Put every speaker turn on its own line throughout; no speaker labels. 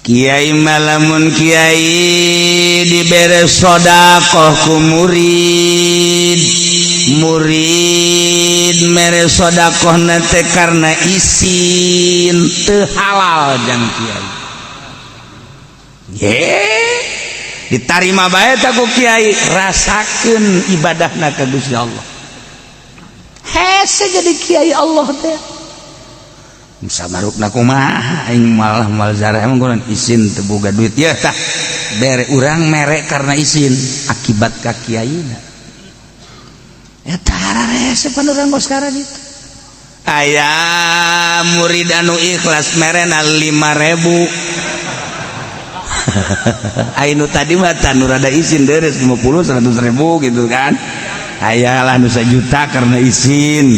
Kiai malamun kiai dibere sodakoh ku murid, murid mere sodakoh nate karena isin, teu halal jang kiai. Ye, ditarima bae ta ku kiai, rasakeun ibadahna ka Gusti Allah. Hese jadi kiai Allah teh. Samarupna kumaha aing malah mal zarah emang kurang isin teu boga duit ya tah bere urang mere karena isin akibat ka kiaina eta hararese pan urang kos gitu. Aya murid anu ikhlas merena 5.000. Anu tadi mah nu rada isin deres 50 100 ribu gitu kan, ayalah nu juta karena isin.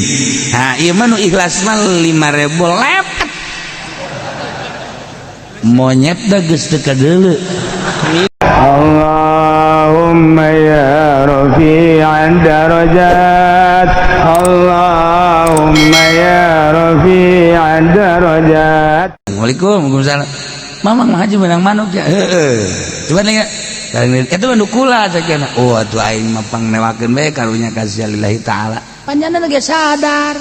Nah, ieu mah nu ikhlas mah 5.000 lepet monyet dah geus teu kadeuleu.
Allahumma ya rafi'ad darajat, Allahumma ya rafi'ad darajat.
Assalamualaikum. Waalaikumsalam. Mamang mah haji menang manuk ya, heeh, coba lihat itu nu kula cek. Oh, atuh aing mah pangnewakeun bae karunya kasih lillahi taala. Panjenengan ge sadar.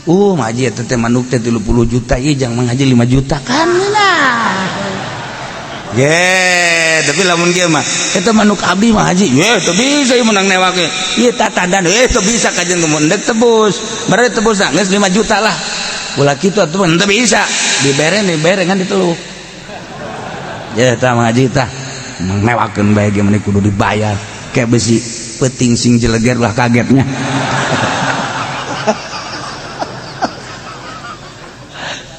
Mah haji eta teh manuk teh 30 juta, ieu jang Mang Haji 5 juta kan nah. Ye, tapi lamun kieu mah eta manuk abdi mah haji. Ye, teu bisa ieu menang newakeun. Ieu tatadan, eh teu bisa kajeun kemun dek tebus. Berarti tebus geus 5 juta lah. Ulah kitu atuh teu bisa. Dibere dibere kan diteluh. Ya tah Mang Haji tah mewakeun bae ge meni kudu dibayar. Kayak besi peting sing jeleger lah kagetnya.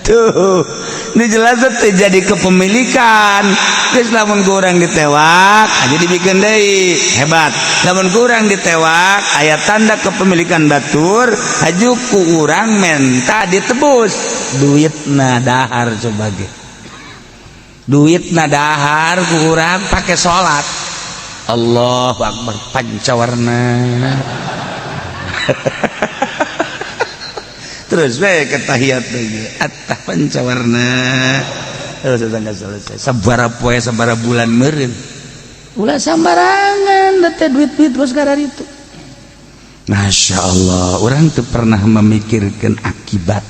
Tuh, ini jelas terjadi kepemilikan. Terus lamun kurang ditewak aja dibikin deui hebat. Lamun kurang ditewak aya tanda kepemilikan batur, haju ku urang menta ditebus. Duitna dahar coba ge. Duitna dahar ku urang pakai salat. Allahu akbar pancawarna. Terus we ke tahiyat lagi attah pancawarna. Terus enggak selesai. Sabara poe sabara bulan meureun. Ulah sambarangan teh duit-duit bos kadar itu. Masya Allah, orang tuh pernah memikirkan akibat.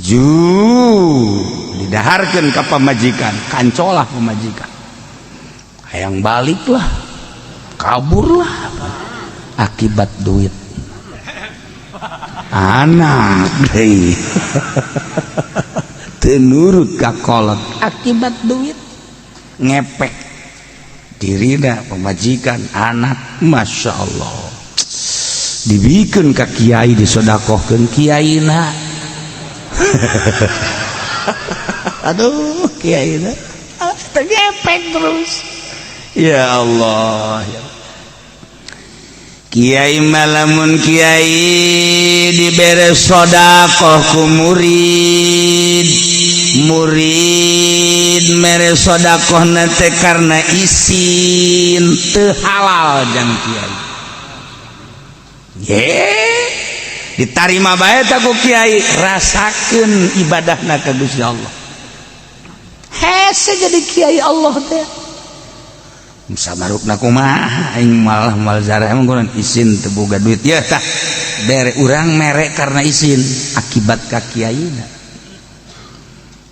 Ju didaharkeun ka pamajikan, kancolah pamajikan. Hayang baliklah, kaburlah. Akibat duit. Anak deui. Teu nurut ka kolot, akibat duit. Ngepek dirina pamajikan anak, Masya Allah. Dibikeun ka kiai disodakohkeun kiaina. Aduh, kiaina ngepek terus. Ya Allah, ya. Kiai malamun kiai dibere sodakoh ku murid, murid mere sodakoh nate karena isin, teu halal jang kiai. Ye, ditarima bae ta ku kiai, rasakeun ibadahna ka Gusti Allah. Hese jadi kiai Allah teh. Samarupna kumaha aing malah mal zarah emang kurang isin teu boga duit ya tah bere urang mere karena isin akibat ka kiaina.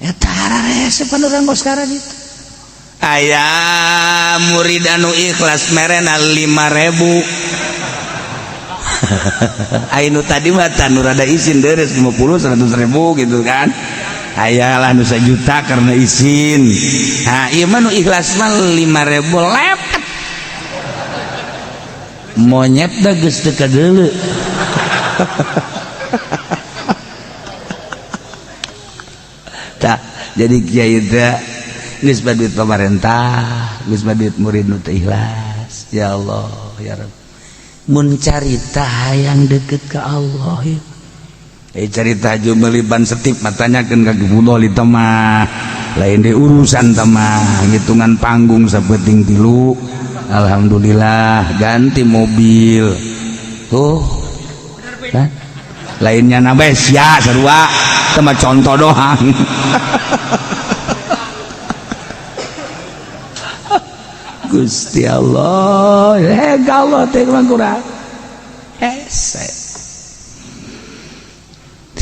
Eta hararese pan urang kos gitu. Aya murid anu ikhlas merena 5.000. Anu tadi mah nu rada isin deres 50 100 ribu gitu kan. Ayalah nu juta karena isin. Nah, ieu mah nu ikhlas mah 5.000 lepet. Monyet dah geus teu kadeuleu. Tah, jadi kiai teh geus duit pamarentah, geus duit murid nu teu ikhlas. Ya Allah, ya Rabb. Mun carita hayang deket ka Allah ya. Cerita ju meuli ban setip matanya kan ka Budoli mah lain di urusan mah hitungan panggung sapeting tilu alhamdulillah ganti mobil tuh kan lainnya nabes ya sarua sama contoh doang. Gusti Allah, Allah teh kurang hese.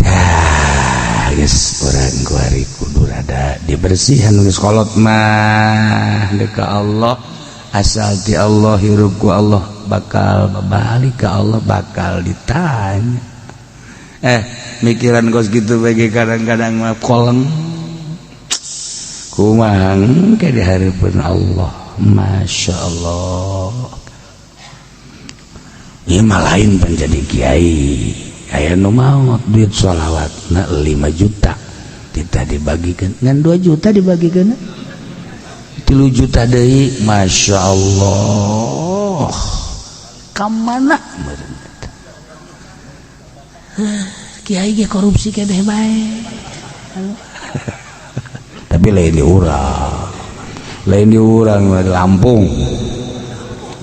Ya, geus urang kuari kudu rada dibersihan geus kolot mah ka Allah, asal ti Allah hirup ku Allah bakal balik ka Allah bakal ditanya. Mikiran kos gitu bagi kadang-kadang mah koleng kumaha ke di hareupeun Allah. Masya Allah, ieu mah lain menjadi kiai. Aya nu maot duit sholawatna 5 juta kita dibagikan ngan 2 juta dibagikan 3 juta deui. Masya Allah, ka mana meureun kiai ge korupsi keneh bae. Tapi lain di urang, lain di urang di Lampung,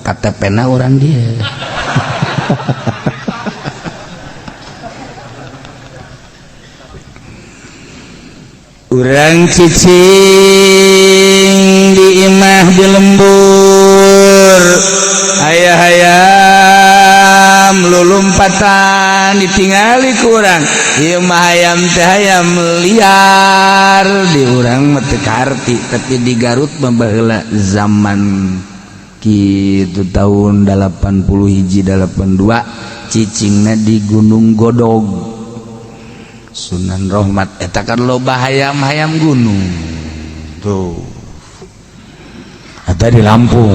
KTP na urang dia. Urang cicing di imah di lembur, ayah hayam lulumpatan ditingali kurang. Ieu mah hayam teh hayam liar di urang mah teu karti, tapi di Garut mah baheula zaman kitu tahun 81 82 cicingna di Gunung Godog Sunan Rohmat eta kan loba hayam-hayam gunung tuh. Eta di Lampung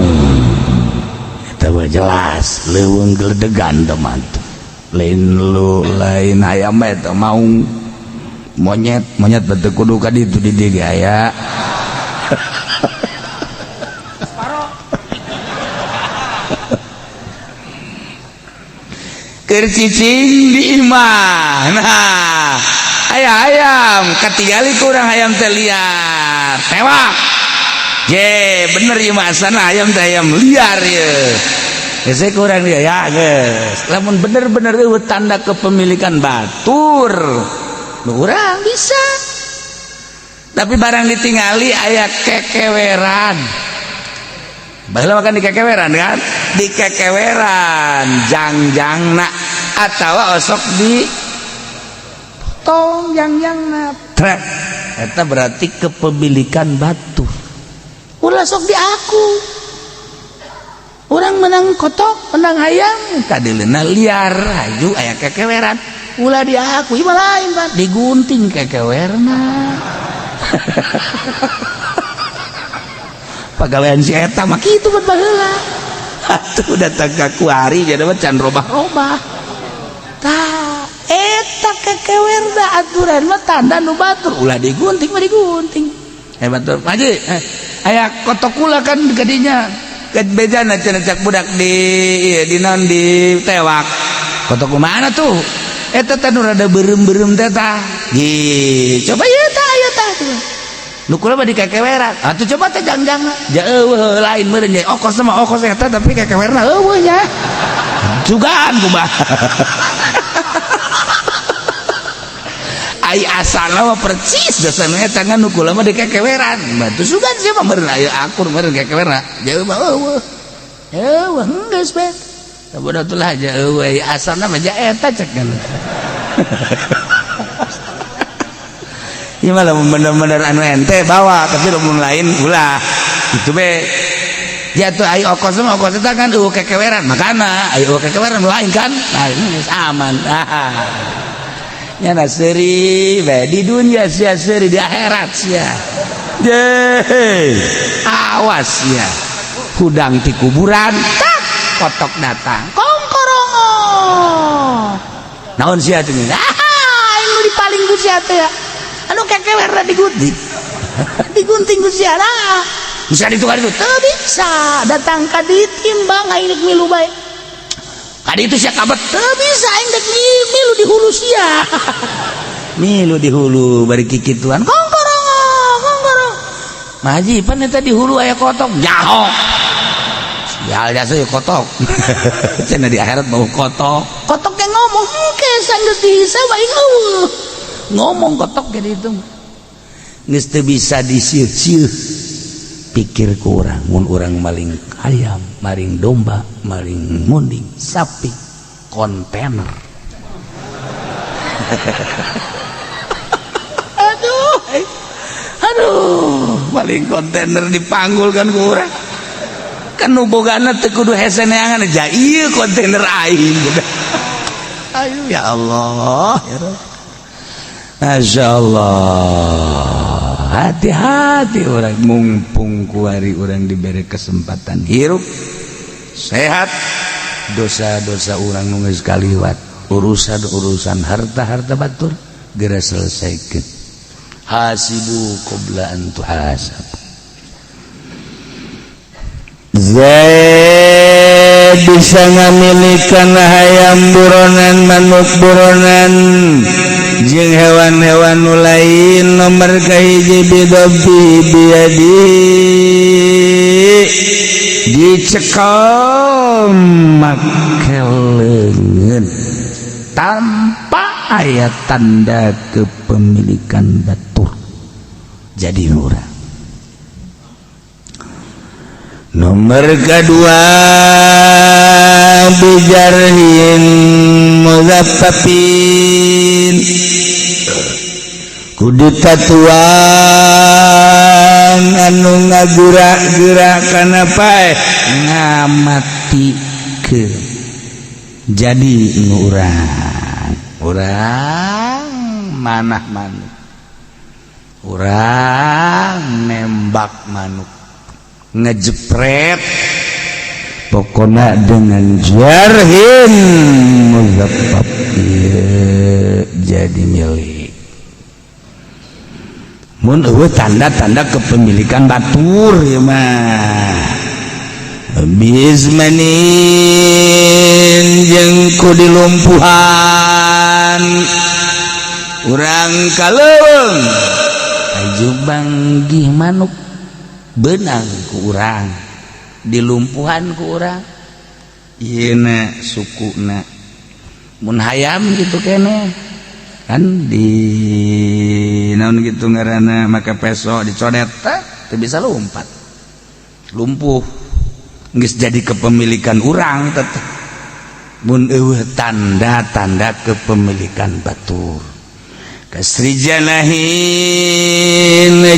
eta mah jelas leuweung geledegan teh mah, lain lu lain hayam eta maung monyet, monyet bete kudu ka ditu di dieu ge aya. Keur cicing di imah, nah aya hayam katingali kurang hayam teh liar tewak. Je bener ieu mah asana hayam teh hayam liar ye. Geus kurang dia ya geus. Lamun bener-bener eueuh tanda kepemilikan batur, nu urang bisa. Tapi barang ditingali aya kekeweran. Baheula makan di kekeweran kan? Di kekeweran jangjangna atawa osok di potong jangjangna. Trek. Eta berarti kepemilikan batu. Ulah sok di aku. Orang menang kotok, menang hayam, kadileuna liar, haju aya kekeweran. Ulah di aku, ieu mah lain Pak, digunting kekewerna. Pagawean si eta mah kitu buat baheula. Atuh datang ka kuari jadi mah can robah-robah. Tah, eta kekewerna aturan mah tanda nu batur, ulah digunting mah digunting. Batur, Haji, aya kotok kula kan kadinya. Bejana cenah cak budak di ieu di naon di tewak. Kotok mana tuh? Eta teh nu rada beureum-beureum teh tah. Ih, coba ieu tah, ieu tah. Nu kula mah di kekeweran. Atuh coba teh jangjangna. Ja eueuh lain meureun nya. Okos mah okos eta tapi kekewerna eueuh nya. Jugaan kumaha. Ai asalna mah percis dasarna eta ngan nu kula mah di kekeweran. Batu sugan sia mah meureun aya akur meureun kekewerna. Jauh mah eueuh. Eueuh geus bae. Sabodo tulah aja eueuh asalna mah ja eta cek kan. Ieu mah lamun bener-bener anu ente bawa, tapi lamun lain ulah. Itu be. Jatuh ai okos mah okos eta kan eueuh kekeweran, makana ai eueuh kekeweran lain kan. Nah, geus aman. Ah. Nyana seuri bae di dunia sia seuri di akhirat sia. Deh, awas sia. Hudang ti kuburan, tak kotok datang. Kongkorongo. Naon sia teh? Ah, nu dipaling ku sia teh ya. Anu kekewerna digunting. Digunting ku sia lah. Bisa ditukar itu? Teu bisa. Datang ka ditimbang aing rek milu bae. Kadi itu sia kabet teu bisa aing rek milu di hulu sia. Milu di hulu bari kikituan. Kongkorongo, kongkorong. Maji pan eta di hulu aya kotok nyaho. Sial jasa kotok. Cenah di akhirat bau kotok. Kotok ge ngomong engke sanggeus dihisab aing eueuh. Ngomong kotok ge ditu. Geus teu bisa disieuh-sieuh. Dipikir ku urang, mun urang maling ayam, maling domba, maling munding, sapi, kontainer. Aduh, aduh, maling kontainer dipanggul kan ku urang. Kan nu bogana teu kudu hese neangan ja ieu kontainer aing. Ayo ya Allah, ya Rabb. Masya Allah, hati-hati orang, mumpung kuari orang diberi kesempatan hirup sehat, dosa-dosa orang nu geus kaliwat, urusan-urusan harta-harta batur geura selesaikan. Hasibu qabla an tuhasab.
Zaid bisa ngamilikan hayam buronan, manuk buronan, jeung hewan-hewan nu lain. Nomor kahiji, bidabbi biyadi,
dicekel make leungeun tanpa aya tanda kepemilikan batur, jadi urang.
Nomor kedua, bijarhin muzaffafin, kudu tatuan anu ngagerak-gerak kana paeh
ngamatikeun, jadi nu urang. Urang manah manuk, urang nembak manuk, ngejepret,
pokoknya dengan jarhin muzaffaf
jadi milik, mun eueuh tanda-tanda kepemilikan batur ieu mah.
Bismanin, jeung ku dilumpuhan, urang ka leuweung
aju banggih manuk, benang ku urang, dilumpuhan ku urang, ieu na sukuna. Mun hayam gitu kene kan di naon gitu ngaranna, make peso dicodet teu bisa lompat, lumpuh, geus jadi kepemilikan urang tetep mun eueuh tanda-tanda kepemilikan batur.
Kasrijanahin,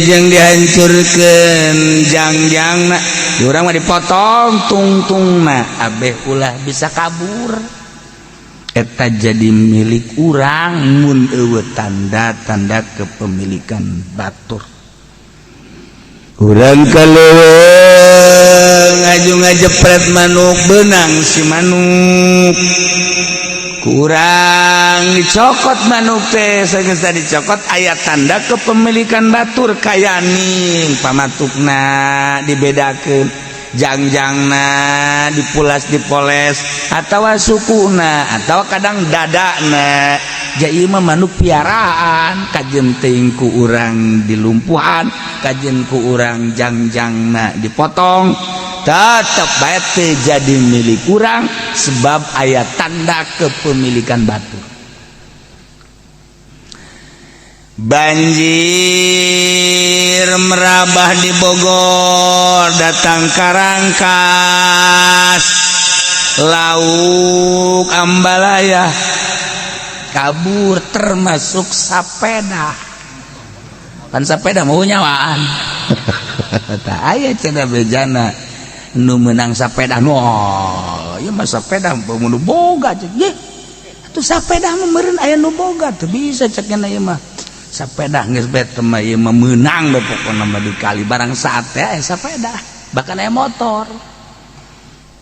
jeung dihancurkeun
jangjangna, di urang mah dipotong tungtungna abeh ulah bisa kabur, eta jadi milik urang mun eueuh tanda-tanda kepemilikan batur.
Urang ka leuweung aju ngajepret manuk, benang si manuk,
kurang dicokot manuk teh. Sageus dicokot aya tanda kepemilikan batur, kayaning pamatukna dibedakeun, jangjangna dipulas, dipoles, atawa sukuna, atau kadang dadana. Jadi mah manuk piaraan, kajen teuing ku urang dilumpuhan, kajen ku urang jangjangna dipotong, tetep bae teu jadi milik urang sebab aya tanda kepemilikan batur.
Banjir merabah di Bogor, datang Karangkas, lauk ambalaya
kabur, termasuk sapeda kan, sapeda mau nyawaan. Tak aya cenah bejana nu menang sapeda, no ieu mah sapeda nu boga cek ye atuh, sapeda mah meureun aya nu boga, teu bisa cek nya ieu mah sapeda geus bet mah, ieu mah meunang we pokona mah di kali barang saat teh aya sapeda, bahkan aya motor.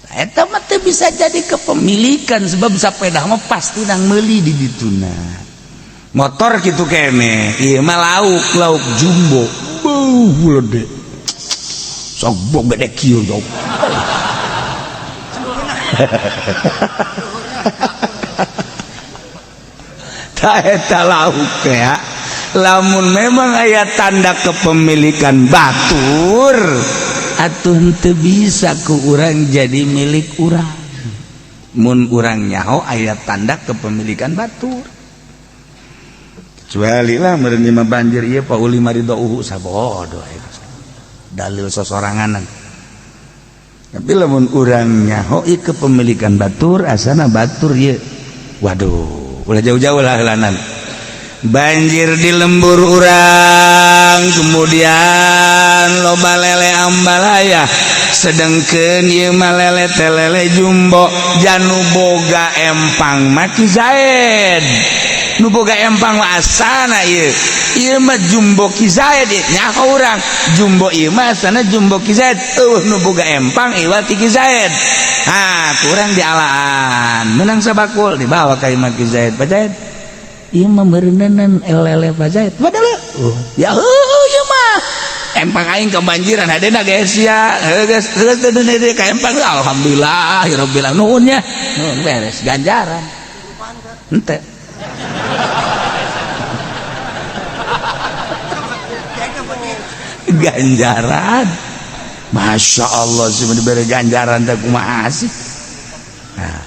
Eta mah teu bisa jadi kepemilikan sebab sapeda mah pasti nang meuli di dituna, motor kitu kene. Ieu mah lauk, lauk jumbo, beuh gede, sok bog gede kieu jauh. Ta eta lauk teh ya. Lamun memang aya tanda kepemilikan batur atuh henteu bisa ku urang jadi milik urang mun urang nyaho aya tanda kepemilikan batur, kecuali lah meureun mah banjir ieu Pak Uli maridauhu sabodo. Dalil sosoranganan. Tapi lamun urang nyaho ieu kepemilikan batur, asana batur ieu. Waduh, ulah jauh-jauh lah heulanan. Banjir di lembur urang, kemudian loba lele ambalaya, sedengkeun ieu mah lele teh lele jumbo, janu boga empang mah Ki Zaid. Nu boga empang mah asana ieu. Ieu mah jumbo Ki Zaid ieu. Nyaho urang jumbo ieu mah asana jumbo Ki Zaid. Eueuh nu boga empang ieu ti Ki Zaid. Ah, kurang dialaan. Menang sabakul dibawa ka imah Ki Zaid. Pak Zaid, ieu mah meureunan lele Pak Zaid. Padahal ya heueuh ieu mah empang aing kebanjiran hadena geus ya. Heuh geus geus teu ka empang, alhamdulillah ya rabbil alamin. Nuhun nya. Nuhun beres ganjaran. Henteu. Ganjaran. Masya Allah sih diberi ganjaran teh kumaha sih. Nah.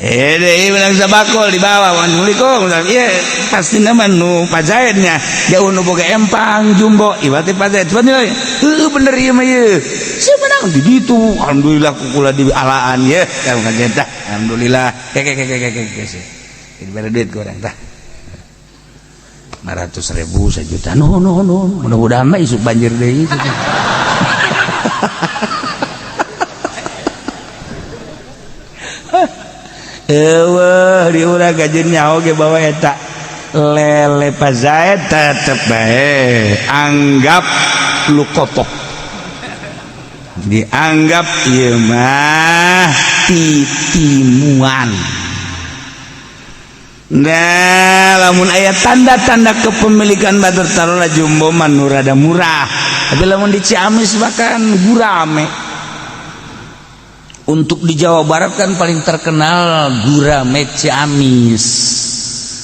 Menang sabakul di bawah. Assalamualaikum. Iya pasti nama nu Pak Zaidnya. Jauh nu boga empang jumbo. Iwati Pak Zaid. Heueuh bener ieu mah ieu. Sia menang di ditu. Alhamdulillah kukula di alaan ye. Ya bukan tah. Alhamdulillah. Ke ke ke ke ke ke. Diberi duit ku urang tah. 500.000 1 juta. No no no. Mudah-mudahan mah isuk banjir deui. Eueuh di urang gajeun nyaho ge bawa eta lele Pak Zaid tetep bae anggap lukotok, dianggap ieu mah titimuan. Nah lamun aya tanda-tanda kepemilikan batur taruhlah jumbo mah nu rada murah, tapi lamun di Ciamis bahkan gurame. Untuk di Jawa Barat kan paling terkenal gurame Ciamis.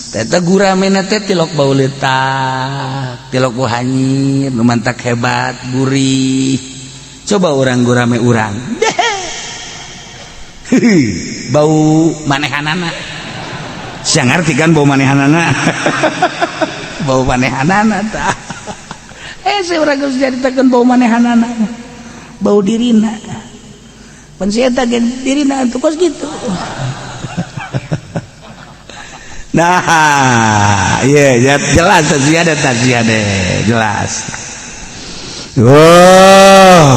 Eta gurame teh tilok bau leutak, tilok bau hanyir, nu mantak hebat, gurih. Coba urang gurame urang. Bau manehanana. Sia ngarti kan bau manehanana? Bau manehanana tah. Si urang geus caritakeun bau manehanana. Bau dirina. Pensieta gen dirina atuh kos gitu. Nah, iya ya, jelas tasia deh, jelas. Oh.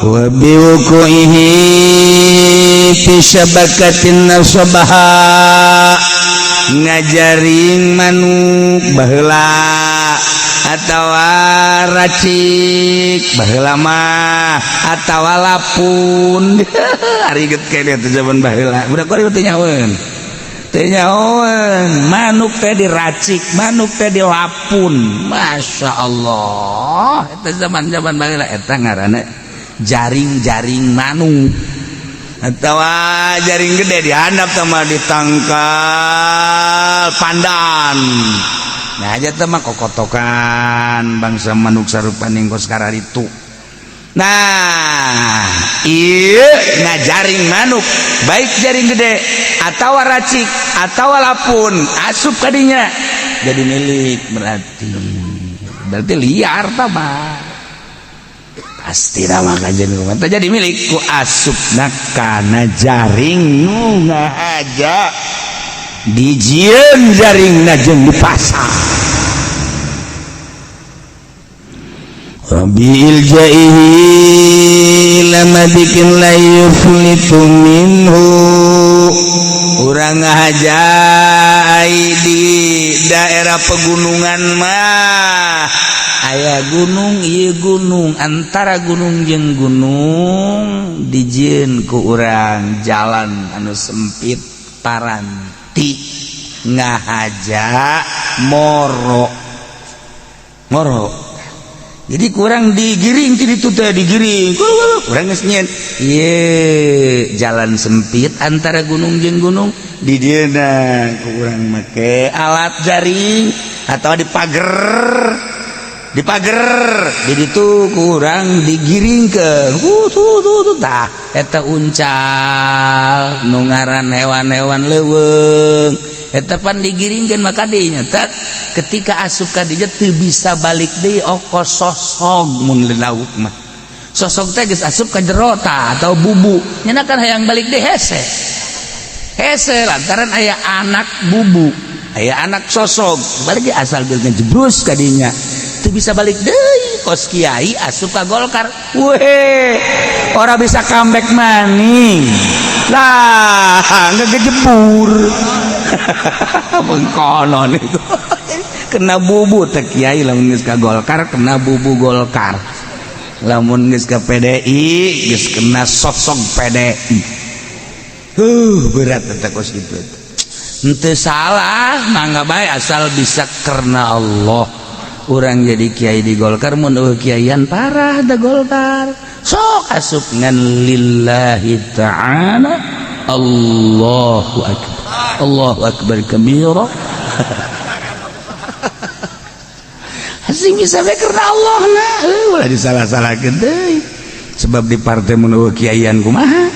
Wa biwuquihi fi syabakatin nasabaha, ngajaring manuk baheula atawa racik baheula mah atawa lapun. Ariget kene teh zaman baheula budak kuari teh nyahoeun teh nyahoeun manuk teh diracik, manuk teh dilapun. Masya Allah eta zaman-zaman baheula eta ngaranna jaring-jaring manuk atawa jaring gede dihandap sama ditangkal pandan. Nah aja teh mah kokotokan bangsa manuk sarupaning kos kararitu. Nah ieu ngajaring manuk baik jaring gede atawa racik atawa lapun asup kadinya jadi milik, berarti liar tah mah pasti nama kajian kumaha jadi milik ku asupna kana jaring nu ngahaja dijieun jaringna jeung dipasang. Rabbil jaihi lamadikin la yuflitu minhu. Urang ngahaja di daerah pegunungan mah aya gunung ieu gunung, antara gunung jeung gunung dijieun ku urang jalan anu sempit paranti ngahaja moro moro. Jadi kurang digiring ti ditu teh digiring kurang geus nyieun ieu jalan sempit antara gunung jeung gunung di dieuna kurang make alat jaring atau dipager di ditu kurang digiringkeun tah eta uncal nu ngaran hewan-hewan leuweung Eta pan digiringkeun maka dinya ketika asup ka dinya teu bisa balik deui okos sosog mun lauk mah. Sosog teh geus asup ka jero tah atau bubu. Nya kan hayang balik deui hese. Hese lantaran aya anak bubu, aya anak sosog. Balik asal geus ngejebrus ka dinya. Teu bisa balik deui kos kiai asup ka Golkar. Weh, ora bisa comeback maning. Lah, ngegejebur. Mengkonon itu. Kena bubu teh kiai lamun geus ka Golkar, kena bubu Golkar. Lamun geus ka PDI, geus kena sosok PDI. Berat eta kos kitu. Henteu salah, mangga bae asal bisa karena Allah. Urang jadi kiai di Golkar mun eueuh kiaian parah da Golkar. Sok asup ngan lillahi ta'ala. Allahu akbar. Allahu akbar kabira. Asing bisa bae karena Allah nah, ulah disalah-salahkeun deui. Sebab di partai mun eueuh kiaian kumaha?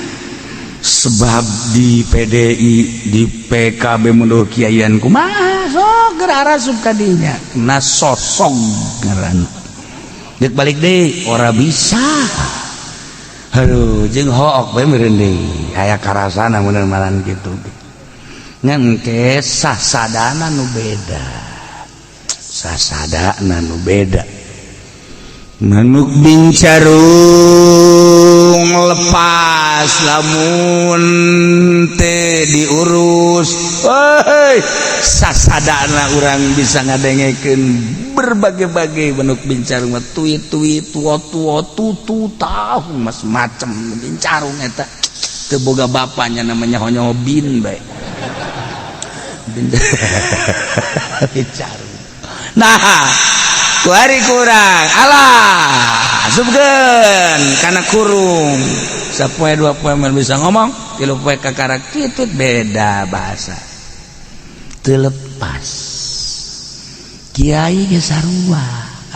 Sebab di PDI, di PKB mun eueuh kiaian kumaha? Sok geura arasup ka dinya. Na sosog ngaranna. Deuk balik deui ora bisa. Aduh, jeung hook bae meureun deui. Aya karasana mun malan kitu. Ngan ke sasadana nu beda. Sasadana nu beda. Manuk bincarung lepas lamun teu diurus. Hei, sasadana urang bisa ngadengekeun berbagai-bagai manuk bincarung mah tuit-tuit tua-tua tutu tahu mas macem bincarung eta teu boga bapanya namanya honyo bin bae. Bincarung. Nah, kuari kurang alah asupkeun kana kurung sapoe dua poe mun bisa ngomong tilu poe kakarak kitu beda bahasa teu lepas. Kiai ge sarua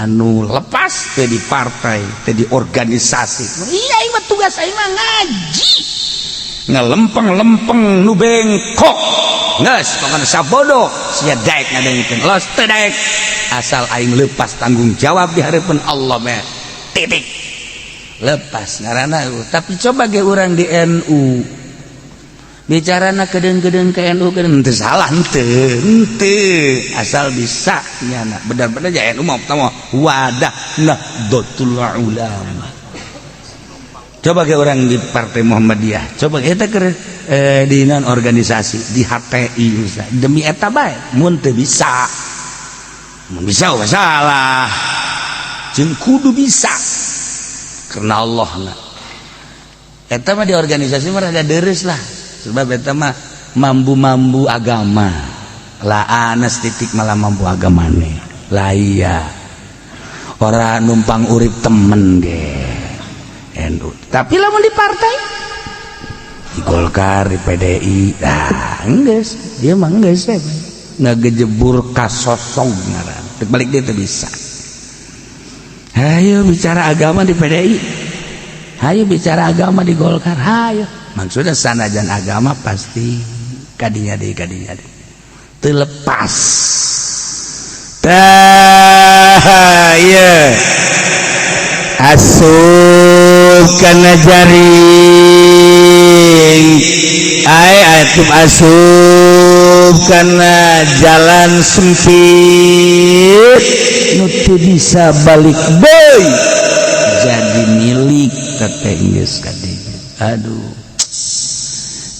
anu lepas teu di partai teu di organisasi. Iya aing mah tugas aing mah ngaji ngelempeng-lempeng nu bengkok geus pokona sabodo sia daek ngadengekeun los teu daek asal aing lepas tanggung jawab di hareupeun Allah meh titik lepas ngaranna. Tapi coba ge urang di NU bicarana kedeung-kedeung ke NU kedeung teu salah henteu henteu asal bisa nyana bener-bener ja NU mah pertama wadah Nahdlatul Ulama. Coba ke orang di Partai Muhammadiyah, coba kita ke di non organisasi di HTI misalnya. Demi eta bae mun teu bisa mun bisa masalah jeung kudu bisa karena Allah na eta mah di organisasi mah rada deres lah sebab eta mah mambu-mambu agama lah anas titik malah mambu agamane lah iya ora numpang urip temen ge NU. Tapi lamun di partai di Golkar, di PDI, nah enggeus, dia mah enggeus we. Ngagejebur ka sosog ngaran. Dek balik dia teu bisa. Hayo bicara agama di PDI. Hayo bicara agama di Golkar, hayo. Maksudnya sanajan agama pasti kadinya deui kadinya deui. Teu lepas.
Tah, ieu. Asup kana jaring ay atup asup kana jalan sempit
nu teu bisa balik deui jadi milik teh geus ka dinya. Aduh,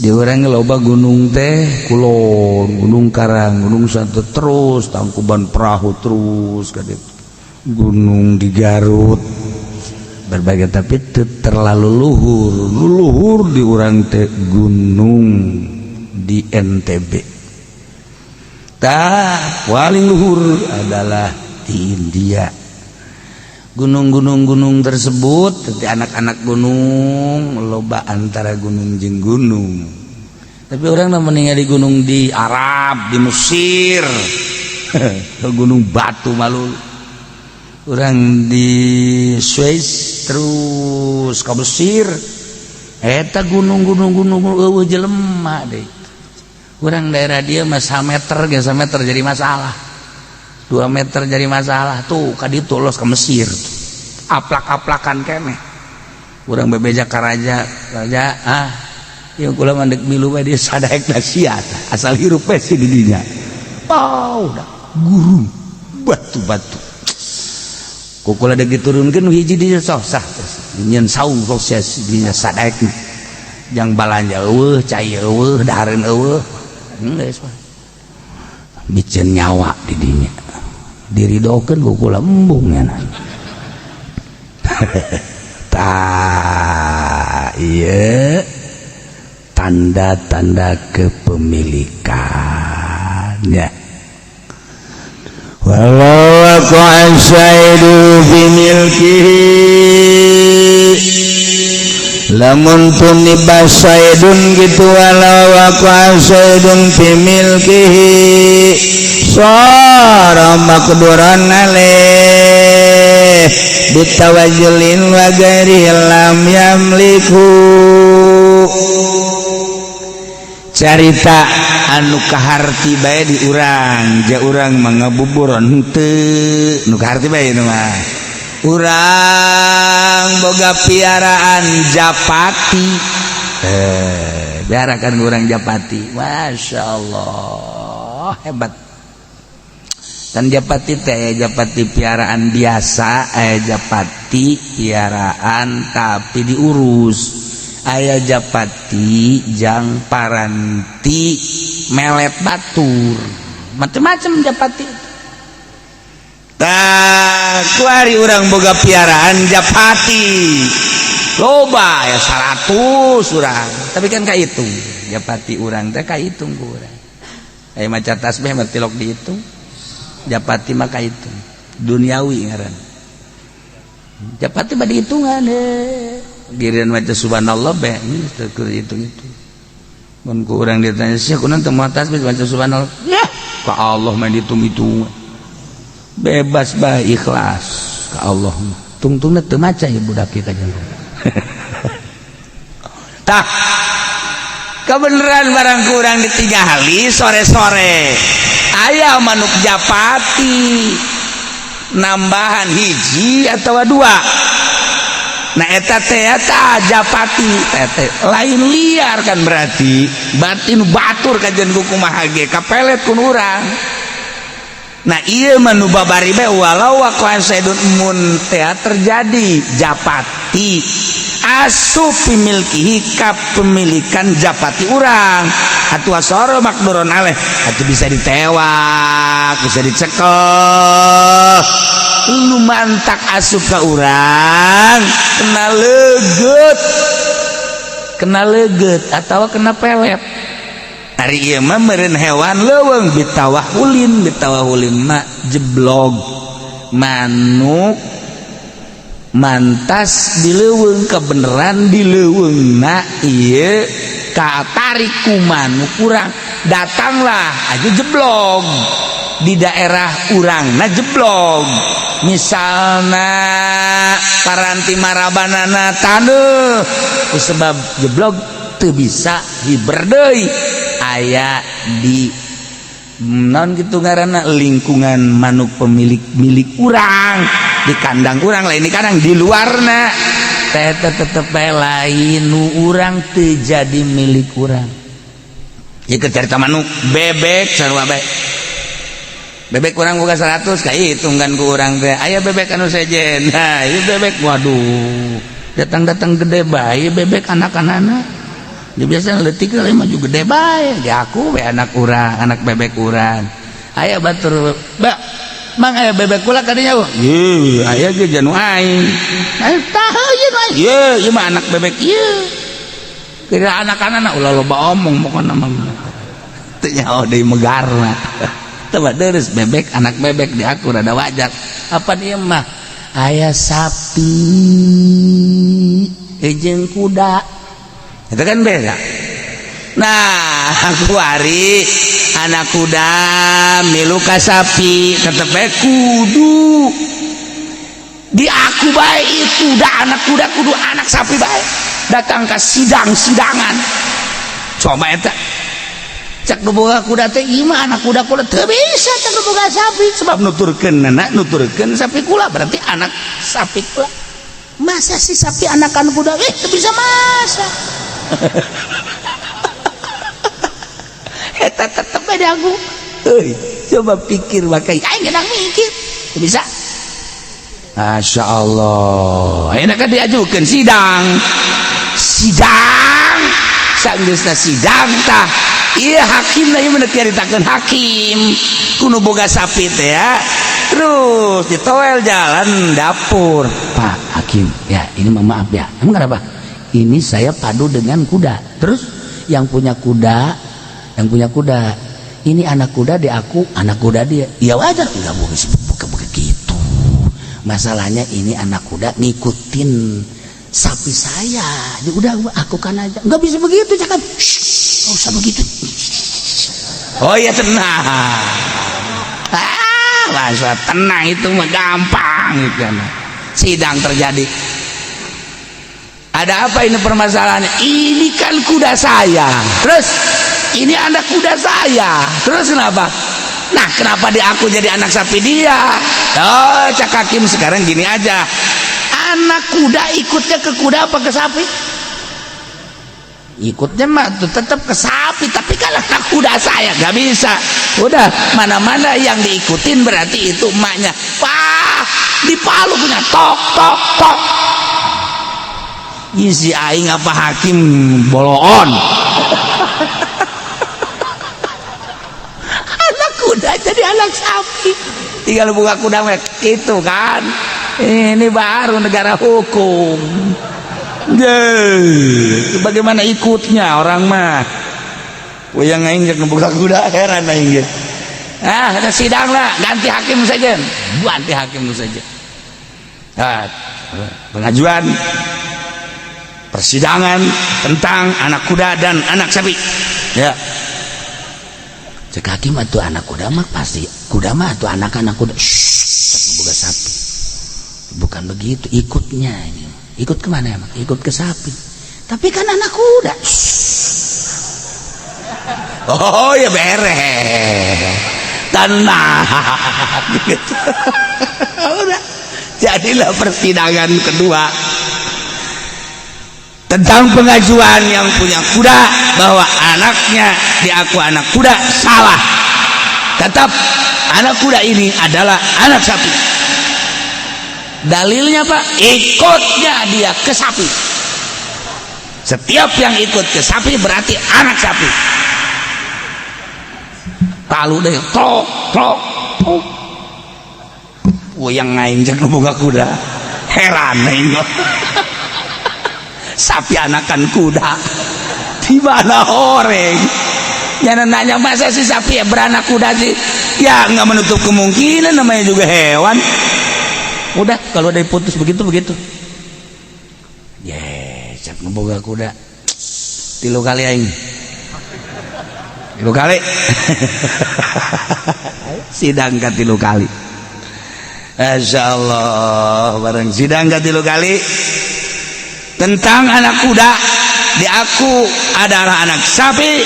di urang loba gunung teh kulon, gunung Karang, gunung Santo terus Tangkuban Perahu terus ka ditu. Gunung di Garut berbagai tapi terlalu luhur luhur di urang teh gunung di NTB tah paling luhur adalah di India. Gunung-gunung-gunung tersebut anak-anak gunung loba antara gunung jeung gunung tapi orang meninggal di gunung di Arab di Mesir gunung batu malu orang di Swiss terus ke Mesir eta gunung-gunung gunung eueuh jelema deh. Kurang daerah dia mah meter ge, meter jadi masalah, 2 meter jadi masalah. Tuh ka ditu los ke Mesir, aplak-aplakan keneh. Urang bebeja ka raja, "Raja, ah, ieu kula mah deuk milu bae." Dia sadaek sia, asal hirup bae si di dinya. Pau dah gurun batu-batu. Ku kula deuk diturunkeun hiji di sok sah nyeun saung sukses dinya sadaekna. Jang balanja eueuh, cai eueuh, dahareun eueuh, geus miceun nyawa di dinya, diridokeun ku kula, embung nya. Tah, ieu tanda-tanda kepemilikan ya.
Walau waqa'a saidu fi milkihi, lamun tumiba saidun gitu, walau waqa'a saidun fi milkihi sara maqduran alaih bitawajjulin wa ghairihi lam yamliku.
Carita anu kaharti bae di urang, ja urang mah ngabuburon henteu, nu kaharti bae nu mah urang boga piaraan japati. Eh, biarakan urang japati, Masya Allah, hebat. Dan japati teh japati piaraan biasa, eh, japati piaraan tapi diurus, aya japati jang paranti melet batur, macam-macam japati.
Tah, kuari urang boga piaraan japati
loba ya, 100 urang, tapi kan kahitung japati urang teh, kahitung ku urang. Aya maca tasbih mah tilok dihitung, japati mah kahitung. Duniawi ngaran japati mah dihitungan. Eh, giliran maca subhanallah be teu keur hitung itu. Mun ku urang ditanya, "Sia kunaon teu maca tasbih, maca subhanallah?" "Ya, ka Allah mah dihitung-hitung, bebas bae, ikhlas ka Allah." Tungtungna teu maca ya budak kita jeung.
Tah, kebenaran barang kurang ditinggali sore-sore aya manuk japati nambahan hiji atau dua. Nah, eta teh eta japati teh lain liar kan, berarti batin batur kajian ku kumaha ge kapelet kun urang. Nah, ieu mah nu babari bae, walau waqa'a saidun, mun teh terjadi japati asup milkihi kapemilikan japati urang atuh soro maqduron alaih, atuh bisa ditewak, bisa dicekel. Lu mantak asup ke urang kena leget,
kena leget atau kena pelet. Ari ieu mah meureun hewan leuweung bitawahulin. Bitawahulin mah jeblog manuk mantas di leuweung, kebenaran di leuweungna ieu katarik ku manuk urang, datanglah aja jeblog di daerah urang. Nah, jeblog misalnya paranti marabanana taneuh, sebab jeblog teu bisa hiber deui, aya di non gitu ngaranna lingkungan manuk pemilik milik urang, di kandang urang, lain di kandang, di luarna teh tetep bae lain nu urang, teu jadi milik urang.
Ya, cerita manuk bebek sarua bae. Bebek kurang buka 100 kayak hitungan ku urang teh aya bebek anu sejen. Nah, ieu bebek, waduh,
datang-datang gede bae bebek anak-anak. Di biasa leutik kali maju gede bae di aku we anak urang, anak bebek urang. Aya batur, "Ba, Mang, aya bebek kula kadinya." "Ye, aya ge janu aing." "Ayo tah ieu mah." "Ye, ieu mah anak bebek ieu." Kira anak-anak ulah loba omong pokona mah.
Teu nyaho deui megarna.
Teu deres bebek anak bebek di aku rada wajar. Apa dia mah aya sapi jeung kuda.
Itu kan beda. Nah, kuari anak kuda milu ka sapi tetep bae kudu
di aku bae itu dah anak kuda kudu anak sapi bae datang ke sidang-sidangan. Coba eta Cak nu boga kuda teh ieu mah anak kuda kula teu bisa cak nu boga sapi sebab nuturkeun anak nuturkeun sapi kula berarti anak sapi kula. Masa sih sapi anakan kuda? Teu bisa masa. Eta tetep beda aku. Euy, coba pikir bakai aing gedang mikir. Teu bisa. Masya Allah. Enak kan diajukan sidang. Sidang. Sanggeusna sidang tah. Iya hakim lah ieu mah nyaritakeun hakim. Kudu boga sapi teh ya. Terus ditoel jalan dapur. Pak hakim, ya ini mah maaf ya. Emang kenapa? Ini saya padu dengan kuda. Terus yang punya kuda, yang punya kuda. Ini anak kuda di aku, anak kuda dia. Ya wajar enggak bukan begitu. Masalahnya ini anak kuda ngikutin sapi saya. Ya udah aku kan aja. Enggak bisa begitu, cakap. Shh, enggak usah begitu. Oh iya tenang. Ah, masa tenang itu mah gampang gitu. Sidang terjadi. Ada apa ini permasalahannya? Ini kan kuda saya. Terus ini anak kuda saya. Terus kenapa? Nah, kenapa di aku jadi anak sapi dia? Oh, cak hakim sekarang gini aja. Anak kuda ikutnya ke kuda apa ke sapi? Ikutnya mah tuh tetap ke sapi, tapi kalau anak kuda saya nggak bisa. Udah, mana-mana yang diikutin berarti itu emaknya. Wah, dipalu punya tok tok tok. Isi aing apa hakim boloon. Anak kuda jadi anak sapi. Tinggal buka kuda itu kan. Ini baru negara hukum. Yeay, bagaimana ikutnya orang mah? Yang aing jeung buka kuda heran aing ge. Ah, ada sidang lah, ganti hakim saja. Ganti hakim saja. Nah, pengajuan persidangan tentang anak kuda dan anak sapi. Ya. Cek hakim atuh anak kuda mah pasti kuda mah atuh anak-anak kuda. Shh, buka sapi. Bukan begitu ikutnya ini. Ikut kemana emang? Ikut ke sapi. Tapi kan anak kuda. Oh ya beres. Tenang. Gitu. Udah. Jadilah persidangan kedua tentang pengajuan yang punya kuda bahwa anaknya diaku anak kuda salah. Tetap anak kuda ini adalah anak sapi. Dalilnya Pak, ikutnya dia ke sapi. Setiap yang ikut ke sapi berarti anak sapi. Palu deh, tok tok tok. Yang ngain jeung boga kuda. Heran aing. Sapi anakan kuda. Di mana horeng? Jangan nanya masa sih sapi ya beranak kuda sih? Ya nggak menutup kemungkinan, namanya juga hewan. Udah kalau udah diputus begitu begitu. Ye, cak ngeboga kuda. 3 kali aing. 3 kali. Sidang ka 3 kali. Masya Allah, bareng sidang ka 3 kali tentang anak kuda diaku adalah anak sapi.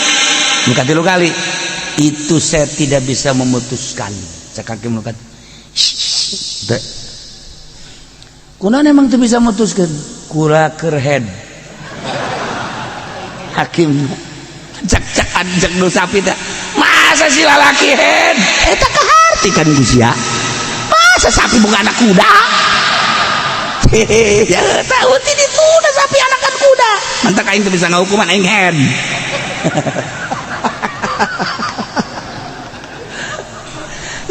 Muka 3 kali. Itu saya tidak bisa memutuskan. Cak hakim nu kunaon emang teu bisa memutuskan? Kula keur head. Hakim cak cak anjek nu sapi teh. Masa si lalaki head? Eta kaharti kan sia. Masa sapi bukan anak kuda? Hehehe, ya tahu ti ditu udah sapi anakan kuda. Mantak aing teu bisa ngahukuman aing head.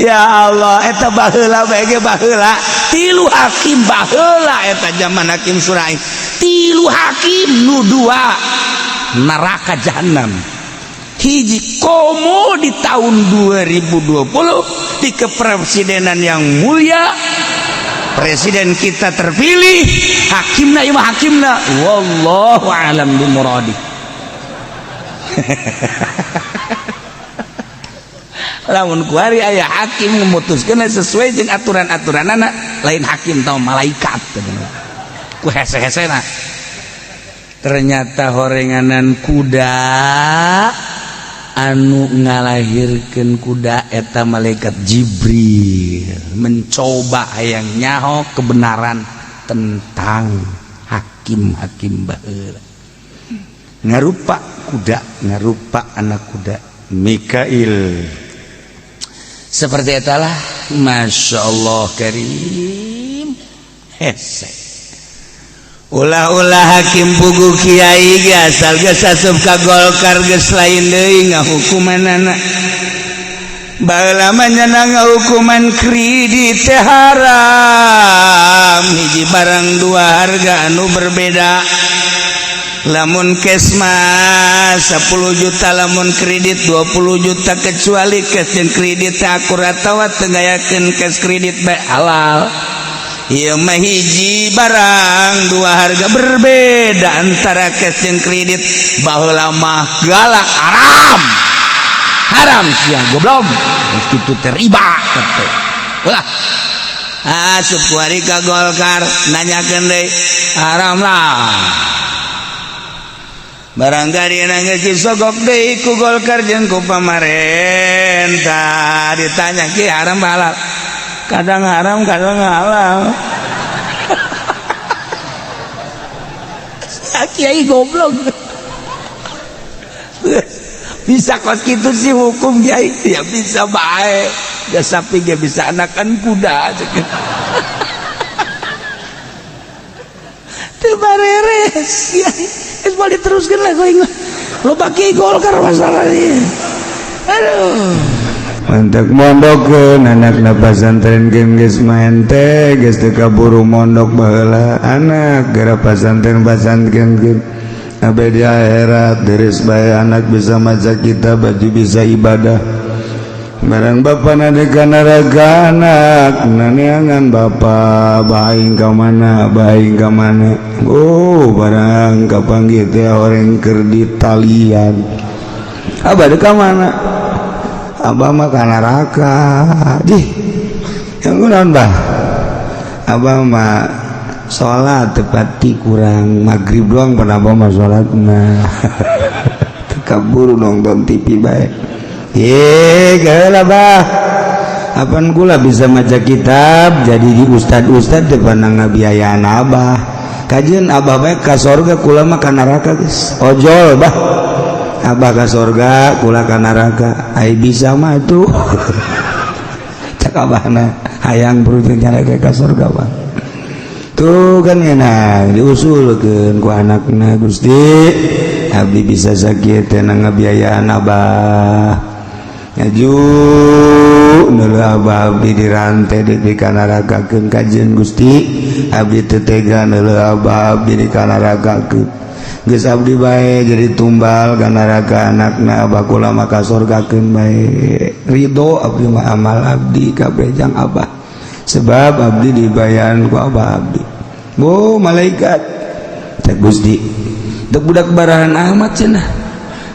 Ya Allah, eta baheula bae ge baheula. 3 hakim baheula eta zaman hakim Surai. 3 hakim nu 2 neraka jahanam. Hiji komo di tahun 2020 di kepresidenan yang mulia, presiden kita terpilih, hakimna ieu mah hakimna wallahu alam bi muradi. Lamun kuari aya hakim memutuskeun sesuai jeung aturan-aturanana, lain hakim tau malaikat ku hese-hesena. Ternyata horenganan kuda Anu ngalahirkeun kuda eta malaikat Jibril, mencoba hayang nyaho kebenaran tentang hakim-hakim baheula. Ngarupa kuda, ngarupa anak kuda Mikail. Seperti etalah, Masya Allah Karim, hese. Ulah-ulah hakim pugu kiai ge asal geus asup ka Golkar geus lain deui ngahukumanana. Baheula mah nya ngahukuman kredit teh haram, hiji barang dua harga anu berbeda. Lamun cash mah 10 juta, lamun kredit 20 juta, kecuali cash jeung kredit teh akurat atawa teu ngayakeun cash kredit bae halal. Ieu mah hiji barang dua harga berbeda antara cash jeung kredit. Baheula mah galak, haram haram sia goblok, geus kitu teh riba teh. Ulah asup kuari ka Golkar nanyakeun deui, haram lah. Barang gari geus disogok deui ku Golkar jeung ku pamarentah, ditanya, "Ki, haram halal?" "Kadang haram, kadang halal." Kiai goblok bisa kos gitu sih hukum kiai ya bisa bae ya, sapi ge bisa anakan kuda. Teu bareres kiai, geus boleh diteruskeun lah aing loba kiai Golkar masalah ieu. Aduh.
Untuk mondokkeun anakna pasantren geus maen teh geus teu kaburu mondok baheula anak gara pasantren pasantren abe di akhirat deris bae anak bisa maca kitab, baju bisa ibadah. Barang bapa nade ka neraka anak naneangan bapa baing ka mana, baing ka mana. Oh, barang kapanggih teh horeng keur ditalian. Abah ka mana? Abah mah ka neraka. Dih, yang kunaon bah? Abah mah salat tepati kurang maghrib doang pernah abah mah salatna. Teu kaburu nonton TV bae. Ye, geula bah. Apan kula bisa maca kitab jadi di ustad-ustad teu pernah ngabiayaan abah. Kajeun abah bae ka sorga, kula mah ka neraka geus. Ojol bah. Abah ka sorga, kula ka neraka. Ai bisa mah tuh. Cak abahna hayang berujung nyaraka ka sorga bah. Tuh kan ngeunah diusulkeun ku anakna, "Gusti, abdi bisa sakit teh ngabiayaan abah. Ngaju neuleuh abah abdi dirantai di kanarakakeun. Kajeun Gusti, abdi teu tega neuleuh abah abdi dikanarakakeun. Geus abdi bae jadi tumbal ka neraka anakna abah, kula mah ka sorgakeun bae. Ridho abdi mah, amal abdi kabeh jang abah, sebab abdi dibayaran ku abah abdi." Bu malaikat, cek Gusti, teu budak barahan amat cenah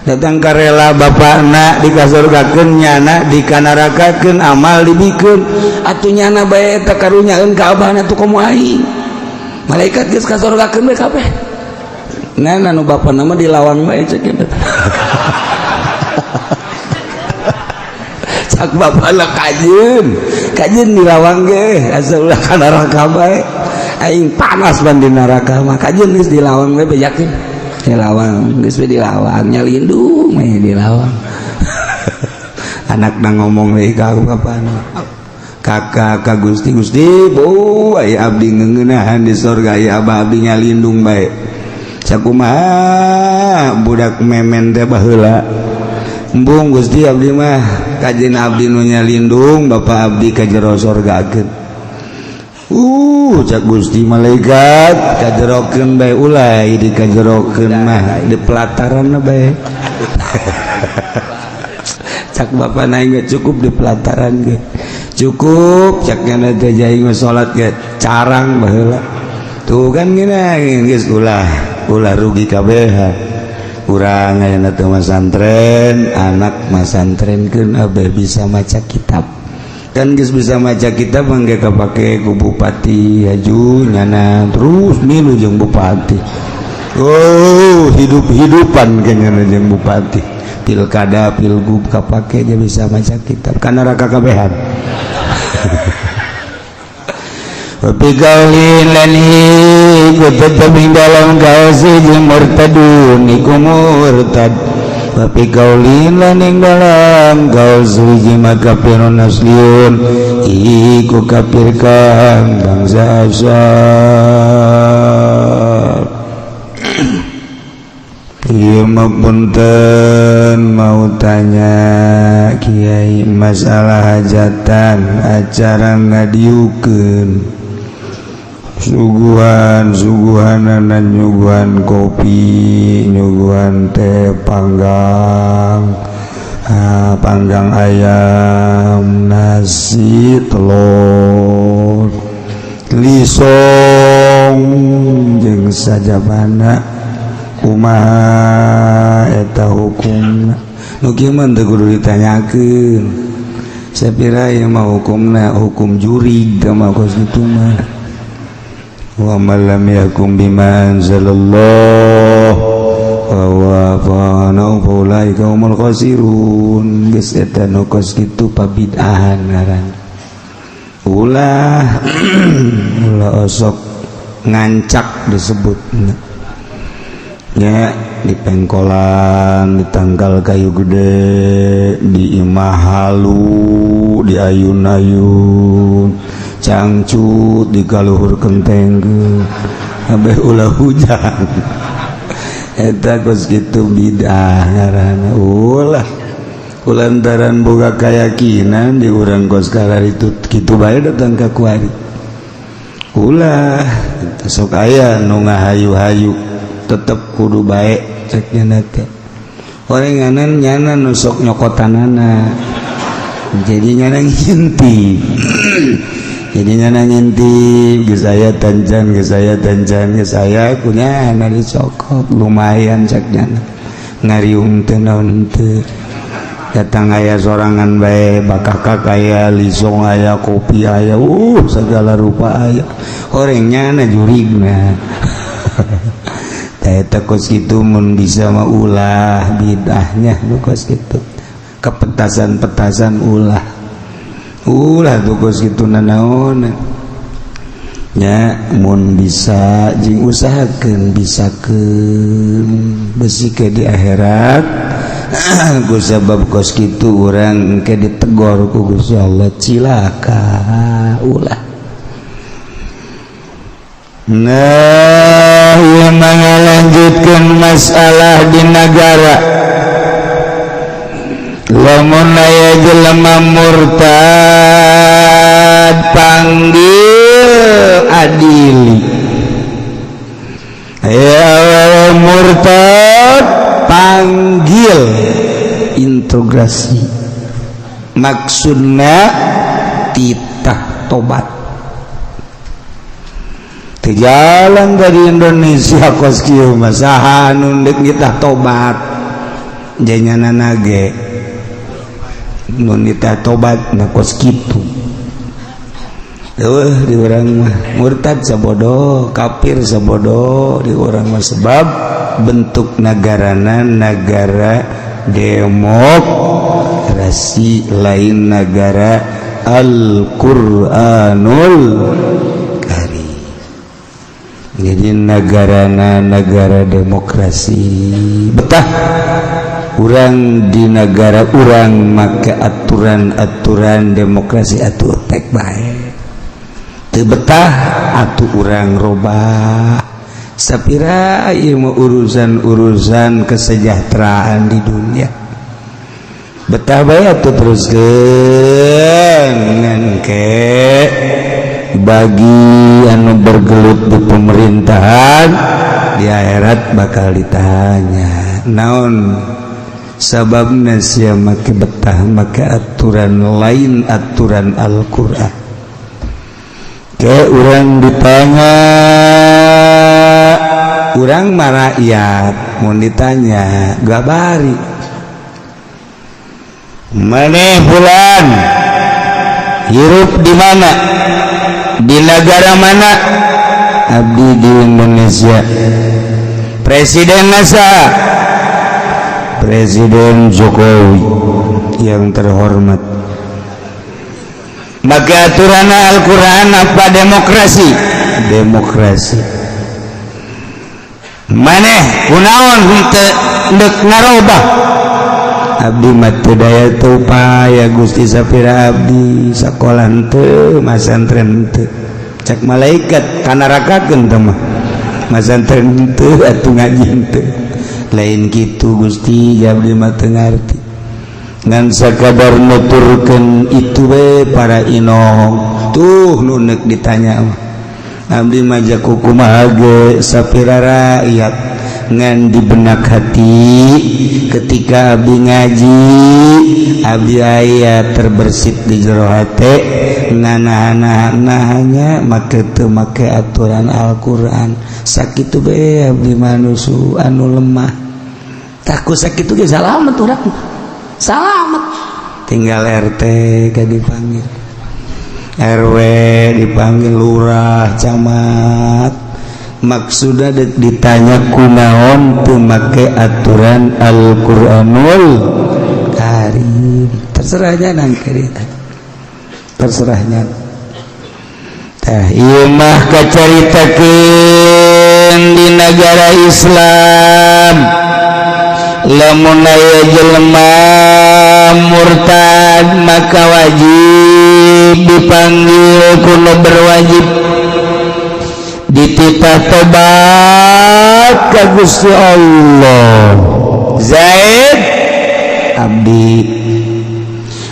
datang karela bapakna dikasorgakeun, nyana dikanarakakeun, amal dibikeun atuh nyana bae eta karunyaeun ka abahna tuh komo aing. Malaikat geus kasorgakeun bae kabeh. Nah, nu bapakna mah dilawang bae cek eta. Cak bapakna, "Kajeun kajeun dilawang ge, asal ulah ka neraka bae. Aing panas ban di neraka mah. Kajeun geus dilawang bae, bejakeun dilawang geus we, dilawang nyalindung we dilawang." Anakna ngomong deui ka bapana, "Kakak ka Gusti, Gusti, bu aya abdi ngeuneunahan di sorga, aya abah abdi nyalindung bae. Sakumaha budak memen teh baheula. Embung Gusti, abdi mah kajeun abdi nu nyalindung bapak abdi ka jero sorgakeun." Cak Gusti malaikat, "Kajerokeun bae, ulai di kajerokeun mah di pelataran bae." Cak bapak naik, "Cukup di pelataran ge cukup." Cak nyana teh jaing salat ge carang baheula. Tuh kan gini geus, ulah ulah rugi kabeh urang ayeuna teh masantren anak masantrenkeun abeh bisa maca kitab. Kan geus bisa maca kitab mangga kapake ku bupati, haju nyana terus milu jeung bupati. Oh, hidup-hidupan kayaknya jeung bupati. Pilkada, pilgub kapake dia bisa maca kitab ka neraka kabehan. Wa qaulin lan iku tetep ing dalam kaos hiji murtadun iku murtad. Wa qaulin lan ing dalam kaos hiji makafirun asliun iku kafir kang bangsa asal. Ieu mah punten mau tanya kiai masalah hajatan acara ngadiukeun suguhan suguhananan nyuguhan kopi, nyuguhan teh panggang, panggang ayam, nasi, telur, lisong jeung sajabana. Kumaha eta hukumna? Nu kieu mah teu kudu ditanyakeun. Sapira ieu mah hukumna hukum jurig teh mah kos kitu mah. Wa man lam yahkum bima anzalallah wa fa ulaika humul khasirun. Geus eta nu kos kitu pabid'ahan ngaran. Ulah ulah osok ngancak disebutna. Ya, di pengkolan, di tangkal kayu gede, di imah halu, di ayun-ayun, cangcut di kaluhur kenteng, ambeh ulah hujan. Eta kos kitu bid'ah ngaranna. Ulah kulantaran boga keyakinan di urang kos kararitu kitu bae datang ka kuari. Ulah sok aya nu ngahayu-hayu tetep kudu baik ceknya nate. Orenganan nyana nusok nyokotanana, jadi nyana ngintip, jadi nyana ngintip, geus aya tancan, geus aya tancan, geus aya kunyana dicokot lumayan cek nyana ngariung teh naon teu. Datang aya sorangan bae, bakakak aya, lisong aya, kopi aya, segala rupa aya. Oreng nyana jurigna. Eta kos kitu mun bisa mah ulah bid'ahnya nu kos kitu. Kepetasan-petasan ulah. Ulah tuh kos kitu nanaon. Nya mun bisa jeung usahakeun bisakeun besi ke di akhirat. Ku sabab kos kitu urang engke ditegor ku Gusti Allah cilaka ulah. Nah, yang melanjutkan masalah di negara. Lamun aya jelema murtad panggil adili. Aya murtad panggil integrasi. Maksudna titah tobat. Jalan dari Indonesia kos kieu mah saha nu deuk nitah tobat janyana nage nu nitah tobat na kos kitu. Eueuh di urang mah murtad sabodo, kafir sabodo di urang mah sebab bentuk nagarana negara demokrasi lain negara Al-Qur'anul Karim. Jadi negarana negara demokrasi betah urang di negara urang maka aturan-aturan demokrasi atuh tek bae teu betah atuh urang robah sapira ieu mah urusan-urusan kesejahteraan di dunia betah bae atuh teruskeun ngan ke bagi anu bergelut di pemerintahan di akhirat bakal ditanya naon sababna sia make betah make aturan lain aturan Al-Qur'an. Ke urang ditanya urang mah rakyat mun ditanya gabari maneh bulan hirup di mana, di negara mana? Abdi di Indonesia. Presiden nasa? Presiden Jokowi yang terhormat, maka aturan Al-Quran apa demokrasi? Demokrasi. Maneh kunaon henteu ndek ngarobah? Abdi mah teu daya teu upaya, Gusti, sapira abdi sakola henteu, masantren henteu. Cak malaikat kanarakakeun teh mah, masantren henteu atuh, ngaji henteu. Lain kitu, Gusti, abdi mah teu ngarti, ngan sakadar nuturkeun itu we. Para inong tuh nu neuk ditanya mah, abdi mah jaku kumaha ge sapira rakyat, ngan di benak hati ketika abdi ngaji, abdi aya terbersit di jero hate nganahan-nahanya make teu make aturan Al-Qur'an. Sakitu be abdi manusia anu lemah, takut sakitu ge salamet urang, salamet. Tinggal RT ke dipanggil, RW dipanggil, lurah, camat, maksudnya ditanya kunaon teu make aturan Al-Qur'anul Karim. Terserahnya nang cerita, terserahnya. Tah, ieu mah kacaritakeun di negara Islam. Lamun aya jelema murtad, maka wajib dipanggil ku nu berwajib, dititah tobat ka Gusti Allah. Zaid, abdi,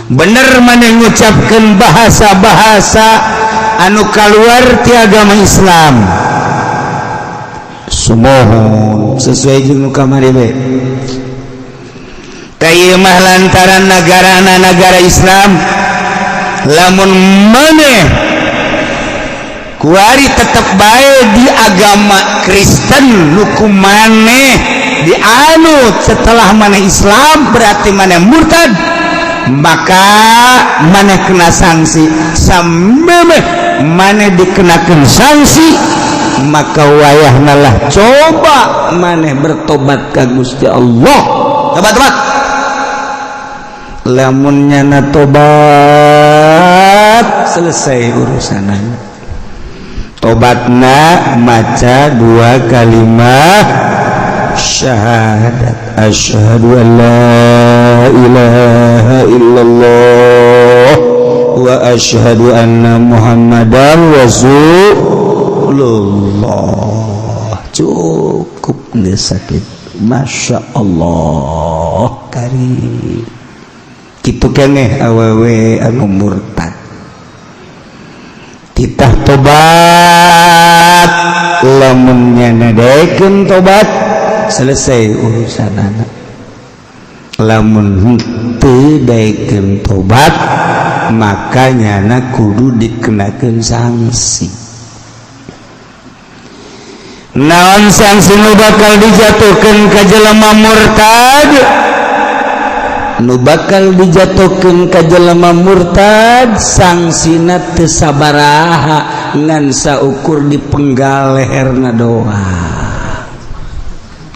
bener maneh ngucapkeun bahasa-bahasa anu keluar ti agama Islam? Sumohon, sesuai jeung nu kamari we. Mah lantaran negara negara Islam, lamun maneh kuari tetap baik di agama Kristen nu ku maneh dianut, setelah maneh Islam berarti maneh murtad, maka maneh kena sanksi. Sampai maneh dikenakan sanksi, maka wayahna lah coba maneh bertobat ke Gusti Allah. Tobat, tobat. Lamun nyana tobat, selesai urusan. Tobatna maca dua kalimat syahadat, asyhadu an la ilaha illallah wa asyhadu anna muhammadan rasulullah. Cukup geus sakit. Masya Allah karim. Kitu keneh awewe anu murtad, titah tobat. Lamun nyana daekeun tobat, selesai urusan anak. Lamun henteu daekeun tobat, maka nyana kudu dikenakeun sanksi. Naon sanksi nu bakal dijatuhkeun ka jelema murtad? Nu bakal dijatuhkeun ka jelema murtad sangsina teu sabaraha, ngan saukur dipenggal leherna doang.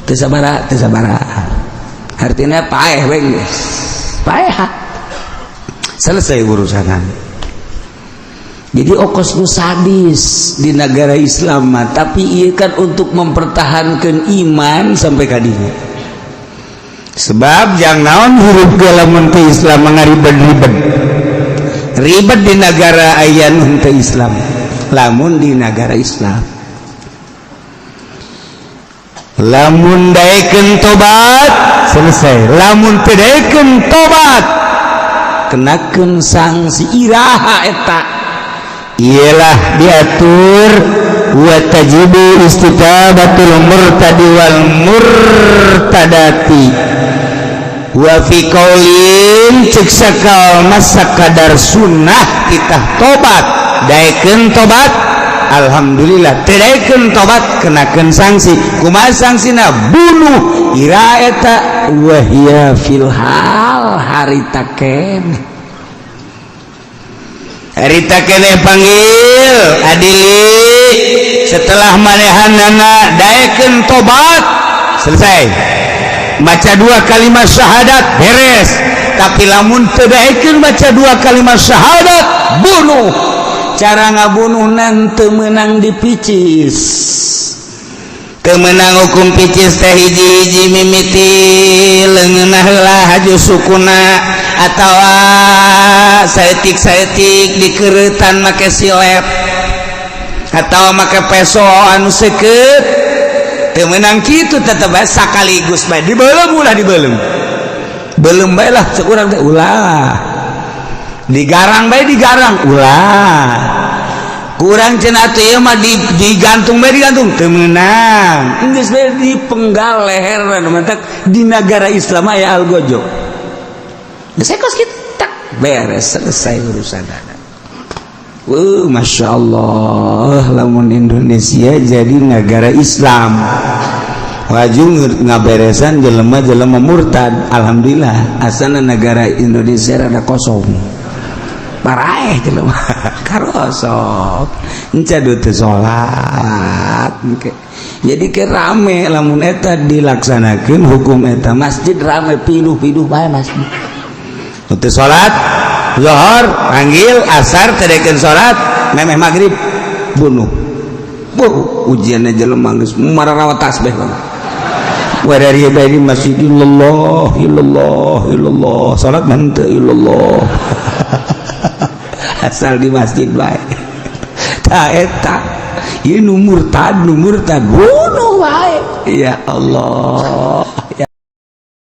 Teu sabaraha, teu sabaraha, artinya paeh we, geus paeh, selesai urusan. Jadi okos nu sadis di negara Islam mah, tapi iya kan untuk mempertahankan iman sampai kadinya. Sebab jangan naon hirup ge lamun teu Islam ribet-ribet, ribet di negara aya nu teu Islam. Lamun di negara Islam, lamun daekeun tobat, selesai. Lamun teu daekeun tobat, kenakeun sanksi. Iraha eta? Ialah diatur wa tajibu istitabatul murtadi wal murtadati. Wa fi qaulin, cek sakal masa kadar sunnah kita tobat. Daekeun tobat, alhamdulillah. Teu daekeun tobat, kenakeun sanksi. Kumaha sanksina? Bunuh. Ira eta? Wahia fil hal, harita keneh, harita keneh panggil adili. Setelah manehanana daekeun tobat, selesai. Maca dua kalimat syahadat, beres. Tapi lamun teu daekeun maca dua kalimat syahadat, bunuh. Cara ngabunuh teu meunang dipicis,
Teu meunang hukum picis teh. Hiji-hiji mimiti leungeunna heula, haju sukuna, atawa saeutik-saeutik dikeureutan make silet atau make peso anu seukeut. Teu meunang kitu, tetep bae sakaligus bae dibeuleum. Ulah dibeuleum, beuleum bae lah cek urang teh, ulah digarang bae, digarang ulah. Kurang cenah atuh ieu mah, digantung bae, digantung teu meunang, geus bae dipenggal leherna. Mantak di negara Islam aya algojo, geus kos kitu, tak beres, selesai urusan.
Masya Allah, lamun Indonesia jadi negara Islam, wajib ngaberesan jelema-jelema murtad. Alhamdulillah, asana negara Indonesia rada kosong, paraeh jelema karosok enca teu salat.
Jadi ke rame lamun eta dilaksanakan hukum eta, masjid rame, piduh-piduh bae masjid.
Untuk salat Zohor panggil, asar teu daekeun salat, memeh maghrib bunuh.
Bu, ujiannya jelema geus mararawa tasbih bang.
Dari dari masjid, illallah, illallah, illallah, salat mah henteu illallah,
asal di masjid bae. Ta eta ieu nu murtad, nu murtad bunuh bae. Ya Allah.